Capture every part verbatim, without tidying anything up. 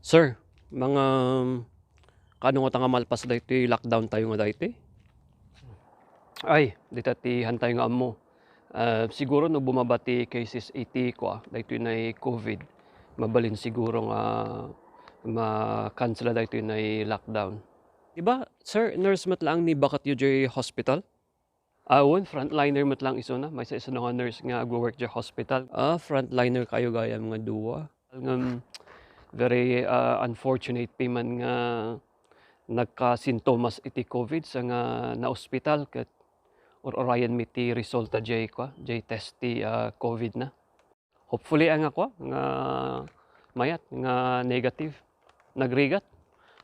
Sir, mga, kaano nga ta nga malpas daytoy lockdown tayo nga daytoy? Ay, dita ti han tayo nga ammo. Ah, siguro no bumaba ti cases iti kua, daytoy nay covid, mabalin siguro nga ma-cancel daytoy nay lockdown. Di ba, sir, nurse met laeng ni bakat yu jay hospital? Ah, wen, frontliner met lang isuna. Maysa isuna nga nurse nga agwo-work jay hospital. Ah, frontliner kayo gayam nga dua. Ngem, very, ah, unfortunate ti man nga nagkasintomas iti covid sa nga naospital ket ur-urayen mi ti resulta jay kua, jay test ti, ah, covid na. Hopefully, ah, nga kua, nga mayat, nga negative. Nagrigat.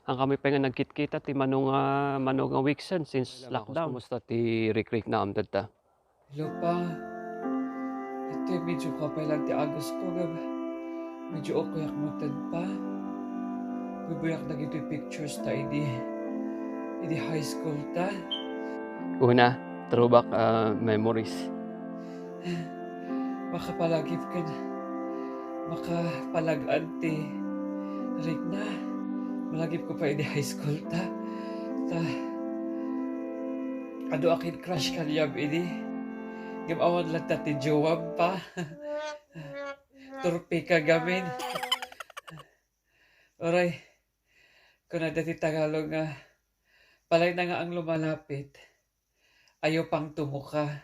Hankami pay nga nagkitkita ti mano nga, mano nga weekend since lockdown. Kumusta ti rikriknaam dita? Hello, Pa. Iti medyo kua pay lang ti agusko, ngem medyo okayak met, Pa. Buy-buyak dagitoy pictures ta idi, idi high school ta. Una, throwback, ah, memories. Makapalagip ken makapalag-an ti rikna. Malagipko pay idi high school ta. Ta, adu a kin-crush kaniam idi. Ngem awan latta ti jowam, Pa. Turpika gamin. Uray, kuna dati Tagalog nga, "Palay na nga ang lumalapit, ayaw pang tumuka."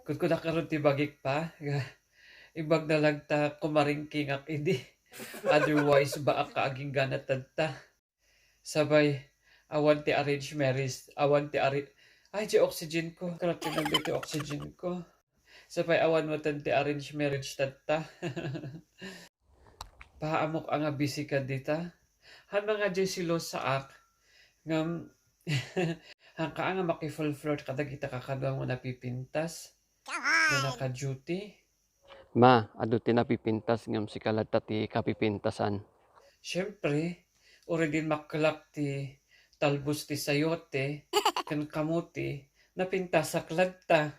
Kudkudak ngarud ti bagik, Pa, nga imbag na lang ta kumaringkingak idi. Otherwise, baak ka agingga tatta. Sabay, awan ti arrange marriage, awan ti arri-, ay, ti oxygen ko. Grabe na ti oxygen ko. Sabay, awan met ti arrange marriage tatta. Paamok a nga busy ka dita. Han nga jay selosaak, ngem, hanka nga maki-full flirt kadagita kakaduam nga napipintas. Nga naka-duty. Ma, adu ti napipintas ngem sika latta ti kapipintasan. Siempre, uray din makkelak ti talbos ti sayote ken kamote, napintasak latta.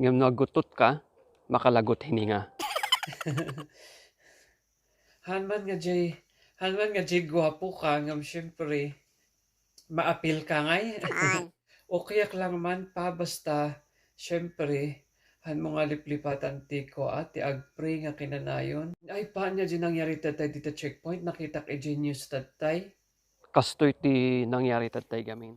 Ngem no aggutot ka, makalagot hininga. Han man nga jay, han man nga jay guapo ka, ngem siempre, maapil ka ngay. Okayak lang man, Pa, basta, siempre, han mo nga liplipatan ti kua, ti agpray nga kinanayon. Ay, Pa, ania jay nangyari tattay dita checkpoint, nakitak ijay news tattay. Kastoy ti nangyari tattay gamin.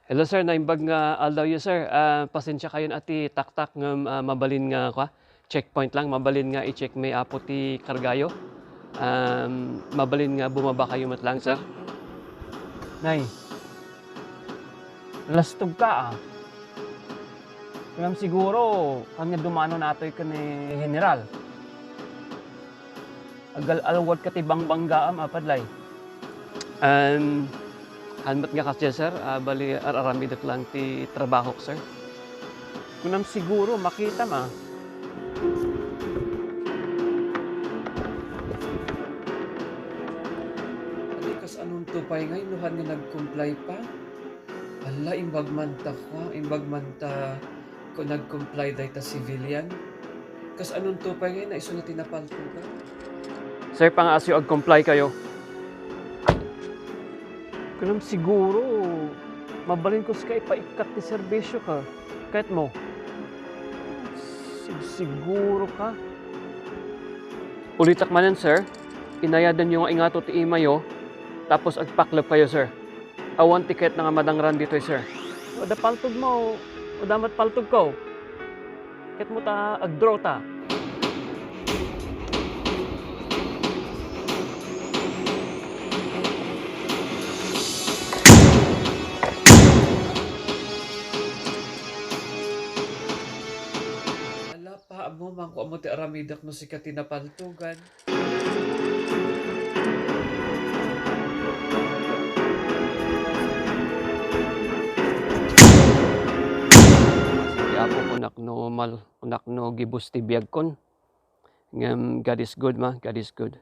Hello, sir, naimbag nga aldawyo, sir. Ah, pasensia kayon a ti taktak ngem, ah, mabalin nga, kua, checkpoint lang, mabalin nga i-check mi apo ti kargayo. Um, mabalin nga bumaba kayo met lang, sir. Nay, lastog ka, ah. Ngem siguro, kan nga dumano natoy ken ni General. Agal-alwad ka ti bangbanggaam, a, Padlay. Um, han met nga kasdiay, sir, ah, bali, ar-aramidek lang ti trabahok, sir. Kunam siguro, makitam, a. Adi, kas anonto pay ngay no han nga nag-comply pa? Ala, imbag man ta, ha? Imbag man ta ko nag-comply dayta civilian. Kas anonto pay ngay na isu na ti napaltogan? Sir, pangaasyo ag-comply kayo. Kunam siguro, mabalin ko sika ipaikkat ti serbisyo ka. Ket mo? Sig-, siguro ka? Ulitak manen, sir. Inayadan yo nga ingato ti imayo, tapos agpaklep kayo, sir. Awan ti kayatna nga madangran ditoy, sir. Adda paltog mo, adda met paltog ko. Ket mo ta agdraw ta. Ala, Pa, ammo, mangko ammo ti aramidek no sika ti napaltogan. Ti Apo, kunak no mal-, kunak no gibus ti biagkon. Ngem God is good, ma. God is good.